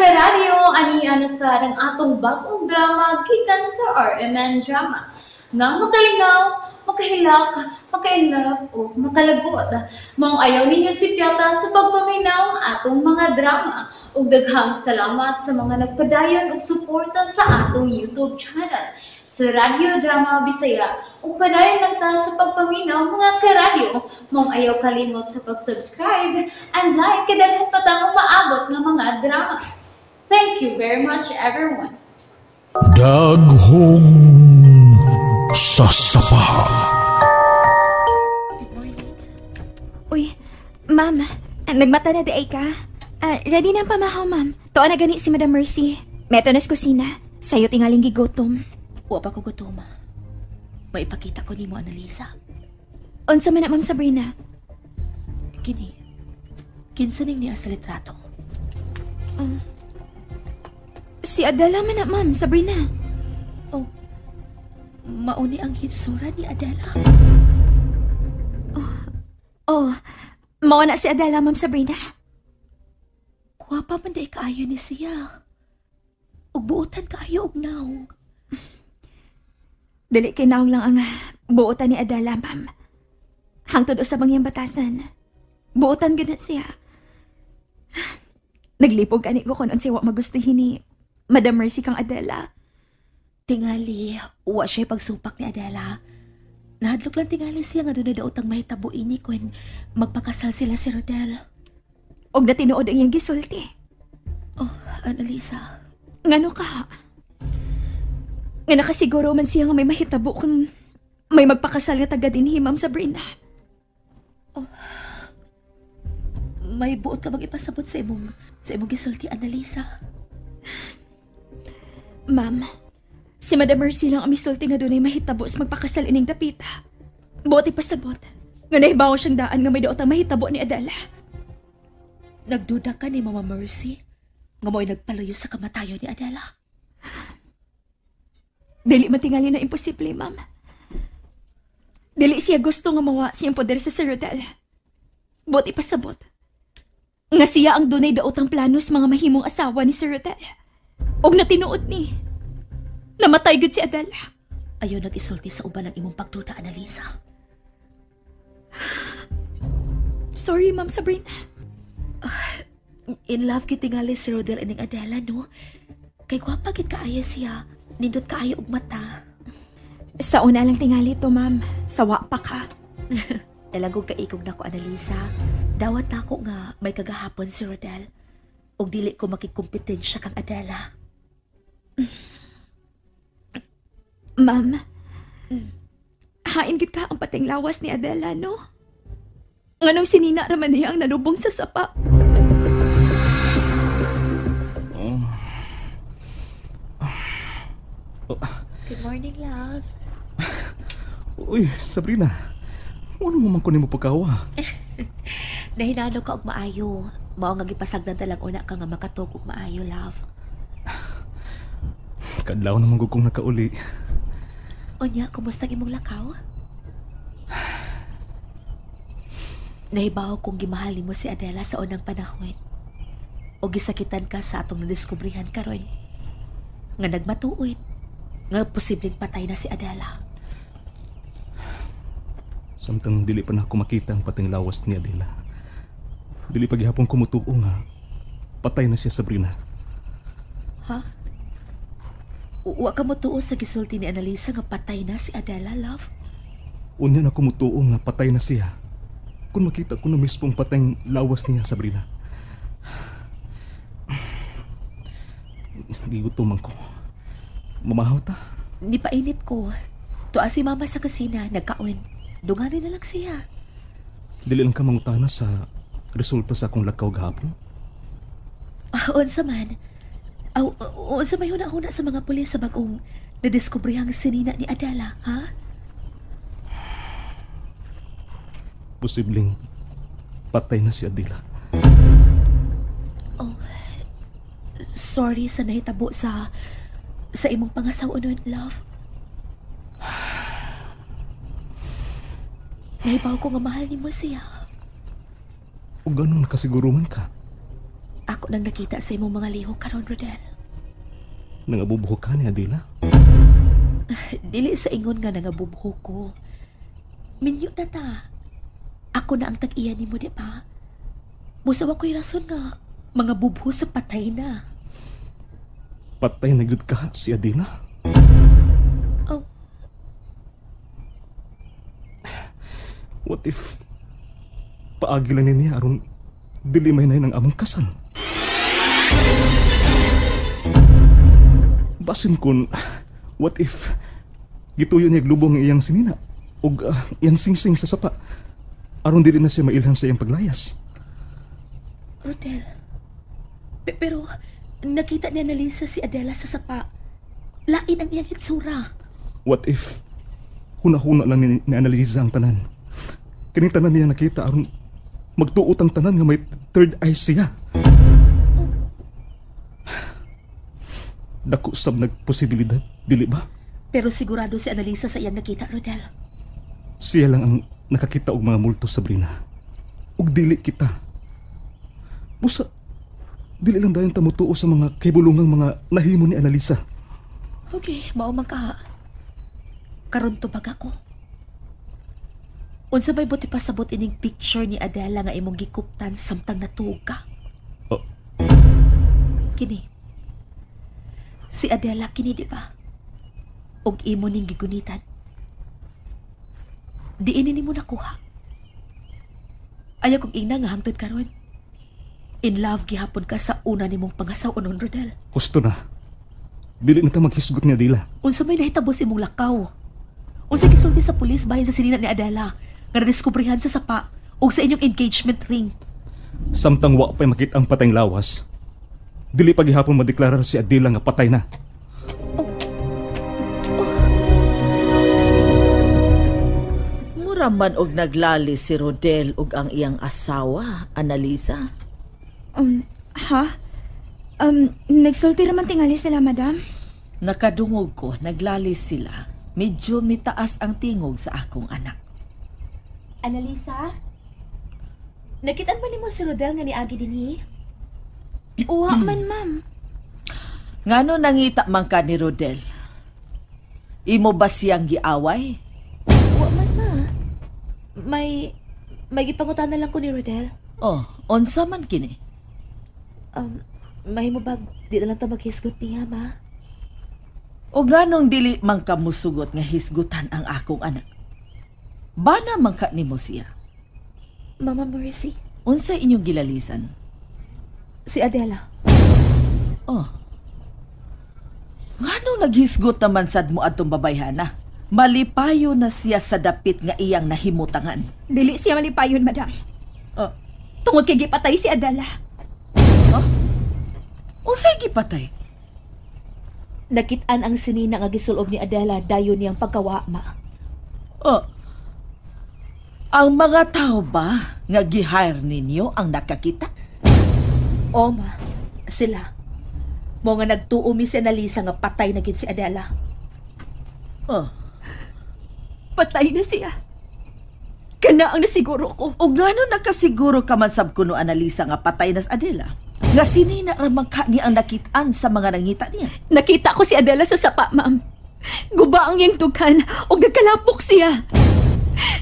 Karadyo, ani na sad ang atong bagong drama gikan sa RMN Drama nga makalingaw, makahilak, maka-inlove o makalagot. Maong ayaw ninyo sipyata sa pagpaminaw ang atong mga drama. Ug daghang salamat sa mga nagpadayon og suporta sa atong YouTube channel sa Radyo Drama Bisaya. Ug padayon lang ta sa pagpaminaw, mga karadyo. Maong ayaw kalimot sa pag-subscribe and like kay daghan pa tang umaabot nga mga drama. Thank you very much, everyone. Daghong sa sapa. Good morning. Uy, ma'am, nagmata na diay ka? Ah, ready na ang pamahaw, ma'am. Tuo na gani si Madam Mercy. Meto na sa kusina. Sayo tingaling gigutom. Wa pa ko gutoma. Maipakita ko nimo, Annalisa. Unsa man na, Ma'am Sabrina? Kini. Kinsa ning niya sa litrato? Si Adela man na, Ma'am Sabrina. Oh. Mao ni ang hitsura ni Adela. Oh, mao na si Adela, Ma'am Sabrina. Gwapa man diay kaayo ni siya. Ug buotan kaayo og nawong. Dili kay nawong lang ang buotan ni Adela, ma'am. Hangtod usab ang iyang batasan. Buotan gud na siya. Naglipog gani ko kung unsay wa magustuhin ni Madam Mercy kang Adela. Tingali, wa siya pagsupak ni Adela. Nahadlok lang tingali siya nga dunay daotang mahitabo ini kun magpakasal sila si Rodel. Og natinuod ang iyang gisulti. Oh, Annalisa. Ngano ka? Nga nakasiguro man siya nga may mahitabo kung may magpakasal nga taga dinhi, Ma'am Sabrina. May buot ka bang ipasabot sa imong gisulti, Annalisa? Ma'am, si Madam Mercy lang ang misulti nga dunay mahitabo sa magpakasal ining dapita. Buot ipasabot nga nahibaw siyang daan nga may daotang mahitabo ni Adela. Nagduda ka ni Mama Mercy nga mo'y nagpaluyo sa kamatayon ni Adela? Dili man tingali na imposible, ma'am. Dili siya gusto nga mawa siyang poder sa Sir Rodel. Buot ipasabot nga siya ang dunay daotang plano sa mga mahimong asawa ni Sir Rodel. Og natinuod ni. Namatay gud si Adela. Ayaw nag-isulti sa uban ang imong pagduda, Annalisa. Sorry, Ma'am Sabrina. In love gid tingali si Rodel ining Adela, no? Kay gwapa gid kaayo siya. Nindot kaayo og mata. Sa una lang tingali to, ma'am. Sawa pa ka. Dalagog kaikog nako, Annalisa. Dawat nako nga may kagahapon si Rodel. Og dili ko makikompetensya kang Adela. Ma'am, hain gid ka ang pateng lawas ni Adela, no? Nganong sinina raman niya ang nalubong sa sapa? Oh. Good morning, love. Uy, Sabrina. Ano mo man ko nimo pagkawa? Nahinano ka og maayo. Mao nga gipasagdan talang una ka nga makatug og maayo, love. Kadlaw naman gud kong nakauli. Unya, kumusta ang imong lakaw? Nahibaw kong gimahal nimo si Adela sa unang panahon. O gisakitan ka sa atong nadiskubrihan karon. Nga nagmatuod, nga posibleng patay na si Adela. Samtang dili pa na ako makita ang pateng lawas ni Adela, dili pa gihapon ko mutuo nga patay na siya, Sabrina. Ha? Wa ka motuo sa gisulti ni Annalisa nga patay na si Adela, love? Unya na ko mutuo nga patay na siya kung makita ko na mismo ang pateng lawas niya, Sabrina. Gigutom man ko. Mamahaw ta. Nipainit ko. Tuwa si mama sa kusina, nagkaon. Dungani na lang siya. Dili lang ka mangutana sa resulta sa akong lakaw gahapon? Ah, unsa man? Aw, unsa may huna-huna sa mga pulis sa bagong nadiskubrehang sinina ni Adela, ha? Posibleng patay na si Adela. Oh, sorry sa nahitabo sa imong pangasaw-onon, love. Nahibaw ko nga mahal nimo siya. O ganun nakasiguro man ka? Ako nang nakita sa imong mga lihok karon, Rodel. Nangabubuhok ka ni Adela? Dili sa ingon nga nangabubuhok ko. Minyo na ta. Ako na ang tag-iya nimo, di ba? Busa wa ko'y rason nga mga bubho sa patay na. Patay na gyud ka si Adela? Oh. What if paagi lang niya aron dili may ng among kasal? Basin kun what if gituyo niya glubong ang iyang sinina og iyang singsing sa sapa aron dili na siya mailhan sa iyang paglayas. Rodel, pero nakita niya na Lisa si Adela sa sapa. Lain ang iyang hitsura. What if huna-huna lang ni Annalisa ang tanan? Kining tanan niya nakita aron magtuot ang tanan nga may third eye siya. Oh. Dako sab nagposibilidad, dili ba? Pero sigurado si Annalisa sa iyang nakita, Rodel. Siya lang ang nakakita og mga multo, Sabrina. Ug dili kita. Busa, dili lang dayon ta motuo sa mga kaibulungang mga nahimo ni Annalisa. Okay, mao man ka. Karon tubag ako. Unsa may buti pasabot ining picture ni Adela nga imong gikuptan samtang natuog ka? Oh. Kini. Si Adela kini, di ba? Og imo ning gigunitan. Diin nimo nakuha. Ayaw kong ingna nga hangtod karon. In love gihapon ka sa una nimong pangasaw-onon, Rodel. Husto na. Dili na ta maghisgot ni Adela. Unsa may nahitabo sa imong lakaw? Unsa gisulti sa pulis bahin sa sinina ni Adela nga nadiskubrihan sa sapa ug sa inyong engagement ring? Samtang wa pa'y makita ang patayng lawas, dili pa gihapon madeklarar si Adela nga patay na. Oh. Oh. Mura man og naglali si Rodel ug ang iyang asawa, Annalisa. Ha? Nagsulti raman tingali sila, madam. Nakadungog ko, naglalis sila. Medyo mitaas ang tingog sa akong anak. Annalisa? Nakitaan ba nimo si Rodel nga niagi dinhi? Uwa man, ma'am. Ngano nangita man ka ni Rodel? Imo ba siyang giaway? Uwa man, ma. May gipangutana lang ko ni Rodel. Oh, unsa man kini? Mahimo ba di na lang ta maghisgot niya, ma? O ganong dili man ka musugot nga hisgutan ang akong anak? Bana man ka nimo siya? Mama Mercy. Unsa inyong gilalisan? Si Adela. Oh. Nganong naghisgot naman sad mo atong babayhana? Malipayo na siya sa dapit nga iyang nahimutangan. Dili siya malipayon, madam. Oh. Tungod kay gipatay si Adela. Huh? Unsay gipatay? Nakit-an ang sinina nga gisulob ni Adela dayon niyang pagkawa, ma. Oh. Ang mga tao ba nga gi-hire ninyo ang nakakita? O, ma. Sila. Mo nga nagtuo mi si Annalisa nga patay na gid si Adela. Oh. Patay na siya. Kana ang nasiguro ko. O gano'n nakasiguro ka man sab kuno, Annalisa, nga patay na si Adela? Nga sinina ramang ka niya ang nakitaan sa mga nangita niya. Nakita ko si Adela sa sapa, ma'am. Guba ang iyang dughan o nagkalapok siya.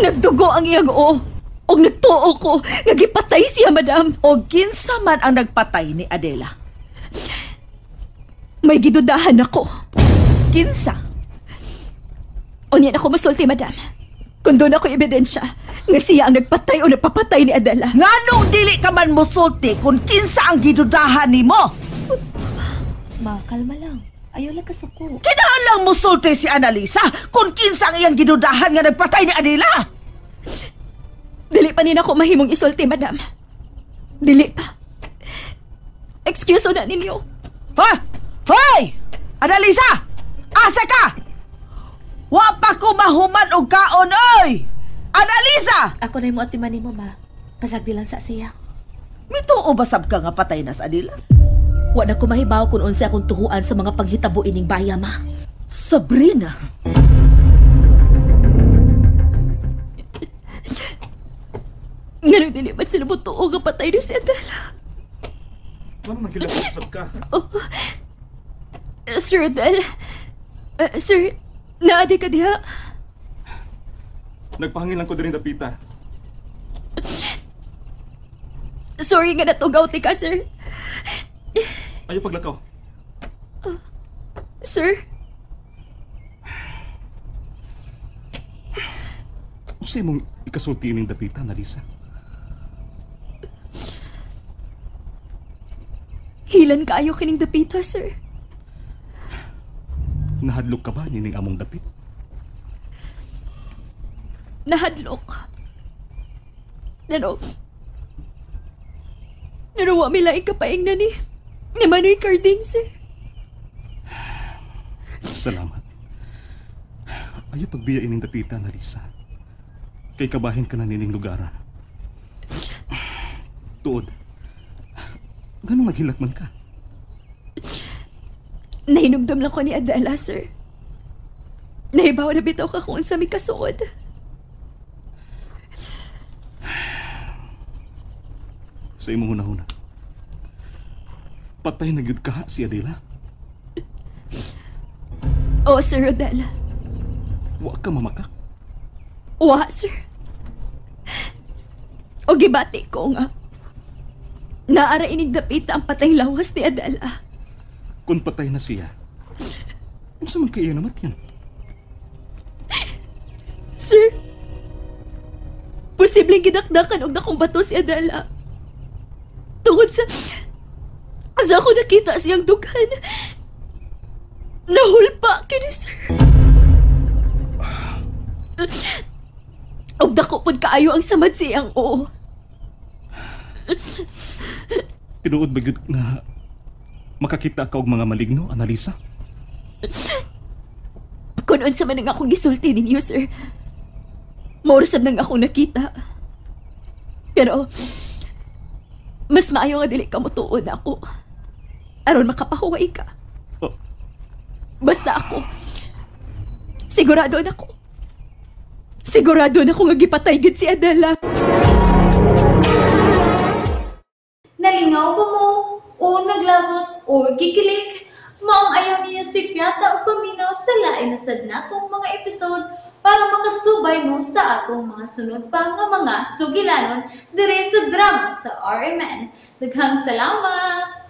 Nagdugo ang iyang o. O nagtuo ko nga gipatay siya, madam. O kinsa man ang nagpatay ni Adela? May gidudahan ako. Kinsa? O niyan ako masulti, madam. Kung doon ako ebidensya nga siya ang nagpatay o nagpapatay ni Adela. Nganong dili ka man musulti kung kinsa ang gidudahan nimo? Ma, kalma lang. Ayaw lang kasuko. Kinahanglang musulti si Annalisa kung kinsa ang iyang gidudahan nga nagpatay ni Adela. Dili pa nina ako mahimong isulti, madam. Dili pa. Excuse na ninyo. Ha? Hoy! Annalisa! Asa ka? Wa pa ko mahuman og kaon, oy! Annalisa! Ako na yung atiman nimo, ma. Pasagdi lang sa siya. Mituo ba sab ka nga patay na sa Adela? Wa na ko mahibaw kung unsa akong tuhuan sa mga panghitabo ining baya, ma. Sabrina! Nganong dili man sila motuo nga patay na si Adela? Ngano naghilak sab ka? Oh. Sir Rodel. Sir, naadi ka diha. Nagpahangin lang ko diri dapita. Sorry nga natugaw ti ka, sir. Ayaw paglakaw. Sir? Unsay imong ikasulti ining dapita, Analisa? Hilan kaayo kining dapita, sir. Nahadlok ka ba nining among dapit? Nahadlok. Pero wa mi laing kapaing na ni Manoy Carding, sir. Salamat. Ayaw pagbiya ining dapita, Analisa. Kay kabahin ka na nining lugar. Tuod. Ganong naghilak man ka? Nahinumdum lang ko ni Adela, sir. Nahibaw na bitaw ka kung unsa mi kasuod. Sa imong hunahuna, patay na gyud ka si Adela? Oo, Sir Rodel. Wa ka mamakak? Wa, sir. O gibati ko nga. Naara inig dapita ang patay lawas ni Adela. Kung patay na siya, unsa man kay iya namatyan? Sir, posibleng gidakdakan og dakong bato si Adela. Tungod sa ako nakita siyang dughan. Nahulpa kini, sir. Og dako pod kaayo ang samad siyang oo. Tinuod ba gyud nga makakita ka og mga maligno, Analisa? Kun unsa man ang akong gisulti ninyo, sir. Mao sab nang akong nakita. Pero mas maayo nga dili ka motuon ako. Aron makapahuway ka. Oh. Basta ako. Sigurado na ako. Sigurado na ako nga gipatay gid si Adela. Nalingaw ba mo? O naglagot o gikilig? Maong ayaw niyo si Piata o paminaw sa lain na sad natong mga episode para makasubay mo sa atong mga sunod pa nga mga sugilanon dire sa drama sa RMN. Daghang salamat!